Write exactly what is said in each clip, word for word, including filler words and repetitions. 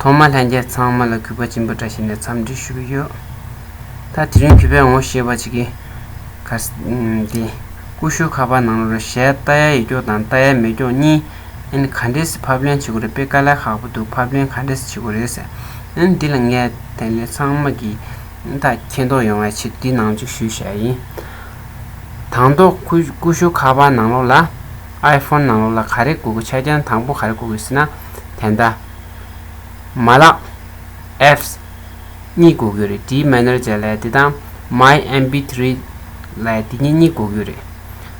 ཐོག་མ་ལྷན་རྒྱས་ཚང་མ་ལ་གུས་པ་སྦྱིན་པ་བཀྲ་ཤིས་ནས་འཚམས་འདྲི་ཞུ་གི་ཡོད། ད་དེ་རིང་གུས་པས་ངོ་ཤེས་པ་ཅིག་གིས་ག་ས་འདི་ཀུ་ཤུ་ཁ་པར་ནང་ལོགས་ལ་གཞས་ལྟ་ཡ་ཡོད་ཀྱོག་དང་ལྟ་ཡ་མེད་ཀྱོག་གཉིས། ཨ་ནི་ག་འདྲས་སེ་ཕབ་ལེན་བྱེད་དགོས་རེད། དཔེ་དཀའ་ལས་ཁག་པོ་འདུག་ཕབ་ལེན་ག་འདྲས་སེ་བྱེད་དགོས་རེད་ཟེར། ཨ་ནི་འདི་ལ་ངས་དེ་ལས་ཚང་མ་གིས་ད་མཁྱེན་རྟོགས་ཡོང་བའི་ཆེད་འདི་ནང་ཅིག་ཞུས་བཞག་ཡིན། དང་ཐོག་ཀུ་ཀུ་ཤུ་ཁ་པར་ནང་ལོགས་ལ་ཨའི་ཕོན་ནང་ལོགས་ལ་ག་རེ་དགོས་ཀྱི། ཆ་རྐྱེན་དང་པོ་ག་རེ་དགོས་ཀྱི་ཟེར་ན། དེ་འདྲ་མ་ལག་ཨེབ་སི་གཉིས་དགོས་ཀྱི་རེད། ཌི་མེ་ནེ་ཇར་ལབ་ཡ་དེ་དང་མའི་ཨེམ་པི་ཐི་རི་ལབ་ཡ་དེ་གཉིས་གཉིས་དགོས་ཀྱི་རེད།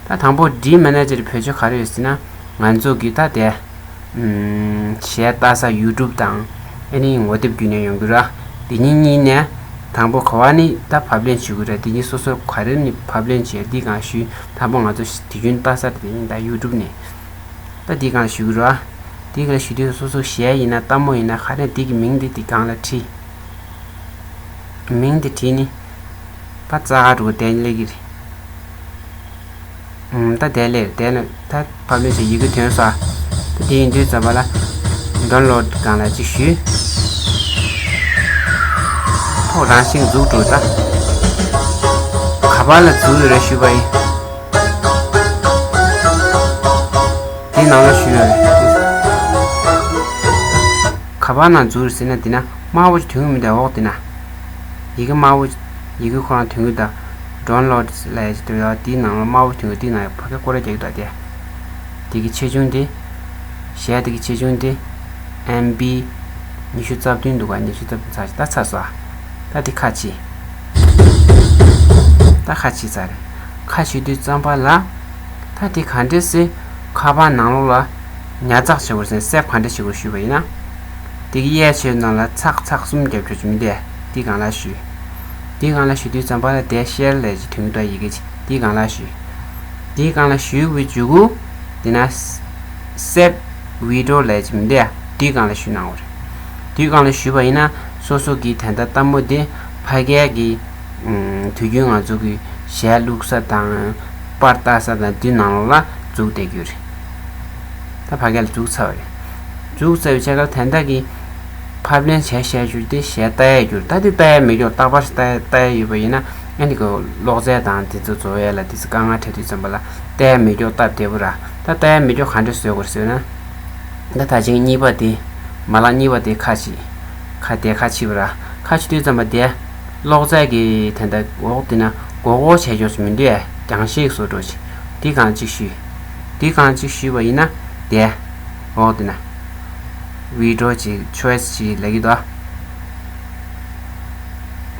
ད་དང་པོ་ཌི་མེ་ནེ་ཇར་བེད་སྤྱོད་ག་རེ་ཡོད་ཟེར་ན། ང་ཚོ་གི་ད་དེ་ཨམ་གཞས་ལྟ་ས་ཡུ་ཊུབ་དང་ཨ་ནི་ངོ་དེབ་བརྒྱུད་ནས་ཡོང་གི་ར། དེ་གཉིས་གཉིས་ནས་དང་པོ་ག་བ་ནི་ད་ཕབ་ལེན་བྱེད་དགོས་ར། དེ་གཉིས་སོ་སོ་ག་རེ་ནི་ཕབ་ལེན་བྱེད་འདི་གང་ཞུས། དང་པོ་ང་ཚོ་དུས་རྒྱུན་ལྟ་ས་དེ་ཡིན་ད་ཡུ་ཊུབ་ནས། ད་འདི་གང་ཞུ་གི་ར། འདི་གང་ཞུ་དུས་སོ་སོ་གཞས་ཡིན་ན་ལྟད་མོ་ཡིན་ན་ག་རེ་འདི་གི་མིང་འདི་འདི་གང་ལ་བྲིས། མིང་འདི་བྲིས་ནི། ད་རྩ་ག་འགྲོ་དེ་ལས་གི་རེད། ཨུམ། ད་དེ་ལས་དེ་ལས་ད་ཕབ་ལེན་བྱས་ཡི་གེ་ཐོན་ས། ད་དེ་ཡིན་དུས་ཙམ་པ་ལ་ཌའུན་ལོཌ་སྒང་ལ་ཅིག་ཞུས། ཐོག་རང་བཞིན་འཛུགས་འགྲོ་ད། ག་པར་ལ་འཛུགས་ཡོད་རེད་ཞུས་པ་ཡིན། དེ་ནང་ལ་ཞུས་ཡོད་རེད། ག་པར་ནང་འཛུལ་ཟེར་ན་འདི་ན་དམར་པོ་ཅིག་ཐོན་གི་མི་འདུག་འོག་འདི་ན། ཡི་གེ་དམར་པོ། ཡི་གེ་ཁོ་རང་ཐོན་གི་འདུག་ཌའུན་ལོཌ་ལབ་ཡ་ཅིག་འདུག་ཡ། འདིའི་ནང་ལ་དམར་པོ་ཐོན་གི། འདིའི་ནང་ཕ་གི་སྐོར་ར་རྒྱག་གི་འདུག་སྟེ། འདི་གི་ཆེ་ཆུང་འདི། གཞས་འདི་གི་ཆེ་ཆུང་འདི། ཨེམ་བི་ཉི་ཤུ་རྩ་བདུན་འདུག་ག་ཉི་ཤུ་རྩ་བདུན་ཚར་ཅིག་ད་ཚར་སོང་ཨ། ད་འདི་ཁ་ཕྱེ། ད་ཁ་ཕྱེ་ཚར་རེད། ཁ་ཕྱེ་དུས་ཙམ་པ་ལ། ད་དེ་ག་འདྲས་སེ་ཁ་པར་ནང་ལོགས་ལ་ཉར་ཚགས་བྱེད་དགོས་ཟེར་ན་སེབ་ག་འདྲས་བྱེད་དགོས་ཞུས་པ་ཡིན་ན། དེ་གི་གཡས་ཕྱོགས་ནང་ལ་ཚེག་ཚེག་གསུམ་རྒྱབ་ཆོག་ཅིག་མི་འདུག་དེ་སྒང་ལ་ཞུས། དེ་སྒང་ལ་ཞུ་དུས་ཙམ་པ་ལ་དེ་ཤེར་ལབ་ཅིག་ཐོན་གི་འདུག་ཡི་གེ་ཅིག་དེ་སྒང་ལ་ཞུས། དེ་སྒང་ལ་ཞུས་པའི་མཇུག་གུ། དེ་ན་སེབ་བི་ཌི་ཡོ་ལབ་ཅིག་མི་འདུག་དེ་སྒང་ལ་ཞུས་གནང་དགོས་རེད། དེ་སྒང་ལ་ཞུས་པ་ཡིན་ན་སོ་སོ་གི་དེ་འདྲ་ལྟད་མོ་དེ་ཕ་གིའི་གི་ཨུམ། དུས་རྒྱུན་ང་ཚོ་གི་གཞས་བླུག་ས་དང་། པར་ལྟ་ས་དང་འདི་ནང་ལོགས་ལ་འཛུལ་བསྡད་རྒྱུ་རེད། ད་ཕ་གི་ལ་འཛུལ་ཚར་བ་རེད། འཛུལ་ཚར་བའི་ཆ་ག་དེ་འདྲ་གི་ཕབ་ལེན་བྱས་བྱས་རྒྱུ་དེ་གཞས་ལྟ་ཡས་རྒྱུ་རེད། ད་དེ་ལྟ་ཡས་མེད་ཀྱོག་རྟག་པར་ལྟ་ལྟ་ཡས་ཡོད་པ་ཡིན་ན་ཨ་ནི་གི་གློག་རྫས་དང་དེ་ཚོ་བཟོ་ཡས་ལ་དེ་ཚོ་དཀའ་ངལ་འཕྲད་དུས་ཙམ་པ་ལ་ལྟ་ཡས་མེད་ཀྱོག་སྟབས་བདེ་པོ་ར། ད་ལྟ་ཡས་མེད་ཀྱོག་ག་འདྲས་བཟོ་དགོས་རེད་ཟེར་ན། ད་ད་ཅིང་གཉིས་པ་དེ། མ་ལག་གཉིས་པ་དེ་ཁ་ཕྱེ། ཁ་དེ་ཁ་ཕྱེ་བ་ར། ཁ་ཕྱེ་དུས་ཙམ་པ་དེ། གློག་རྫས་ཀྱི་དེ་འདྲ་འོག་དེ་ན་སྒོར་སྒོར་བྱས་ཆོག་ཅིག་མི་འདུག་ཨེ། རྒྱང་ཤེལ་བཟོ་འདྲ་ཅིག་དེ་གང་ཅིག་ཞུས། དེ་གང་ཅིག་ཞུས་པ་ཡིན་ན་དེ། འོག་དེ་ན། བི་ཌི་ཡོ་ཅིག་ཆོའི་སི་ཅིག་ལབ་ཀྱི་འདུག་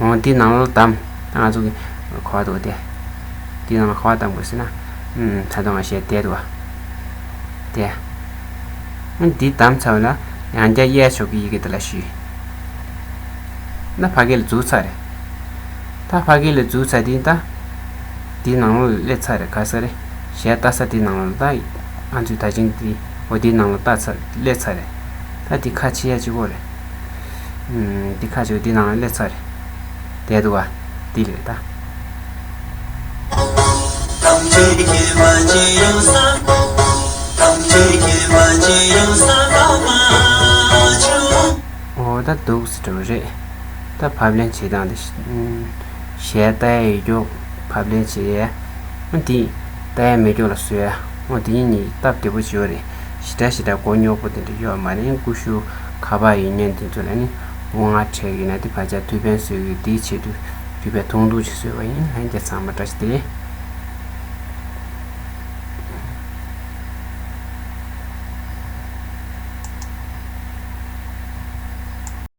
ཨ། འོ་དེ་ནང་ལ་བདམས། ད་ང་ཚོ་གི་ག་པར་འདུག་དེ། དེ་ནང་ལ་ག་པར་བདམས་དགོས་ཟེར་ན། ཨུམ། ད་དུང་ང་གཞས་དེ་འདུག་ཨ། དེ། ཨ་འདི་བདམས་ཚར་བ་ལ་ཡང་བསྐྱར་གཡས་ཕྱོགས་ཀྱི་ཡི་གེ་དེ་ལ་ཞུས། ད་ཕ་གི་ལ་འཛུལ་ཚར་རེད། ད་ཕ་གི་ལ་འཛུལ་ཚར་དེ་ད། དེའི་ནང་ལོགས་ལ་སླེབས་ཚར་རེད། ག་ས་རེད། གཞས་ལྟ་ས་དེའི་ནང་ལོགས་ལ་ད། ང་ཚོའི་ད་ཅིང་དེ་འོ་དེའི་ནང་ལོགས་ལ་ལྟ་ཚར་སླེབས་ཚར་རེད། ད་དེ་ཁ་ཕྱེ་ཡ་གཅིག་པོ་རེད། ཨུམ། དེ་ཁ་ཕྱེ་དེའི་ནང་ལོགས་ལ་སླེབས་ཚར་རེད། དེ་འདུག་ག་དེ་རེད་ད། འོ་ད་འདུག་སེ་འགྲོ་གི་རེད། ད་ཕབ་ལེན་བྱེད་སྟངས་དེ། གཞས་ལྟ་ཡས་ཡོད་ཀྱོག་ཕབ་ལེན་བྱེད་ཡས། འོ་དེ། ལྟ་ཡས་མེད་ཀྱོག་ལ་བཟོ་ཡས། འོ་དེ་གཉིས་གཉིས་སྟབས་བདེ་པོ་ཅིག་ཡོད་རེད། ཞེ་དྲག་ཞེ་དྲག་མགོ་རྙོག་པོ་དེ་འདྲ་ཡོད་མ་རེད། ཀུ་ཤུ་ཁ་པར་ཡིན་ཉན་དེ་ཚོ་ལ་ནི་དབུ་ང་འཕྲད་ཀྱི་ན་དེ་བར་ཆ་ཐུགས་ཕན་གསོས་ཀྱི་དེའི་ཆེད་དུ་གུས་པས་ཐུང་ཐུང་ཅིག་བཟོས་པ་ཡིན། ལྷན་རྒྱས་ཚང་མ་བཀྲ་ཤིས་བདེ་ལེགས།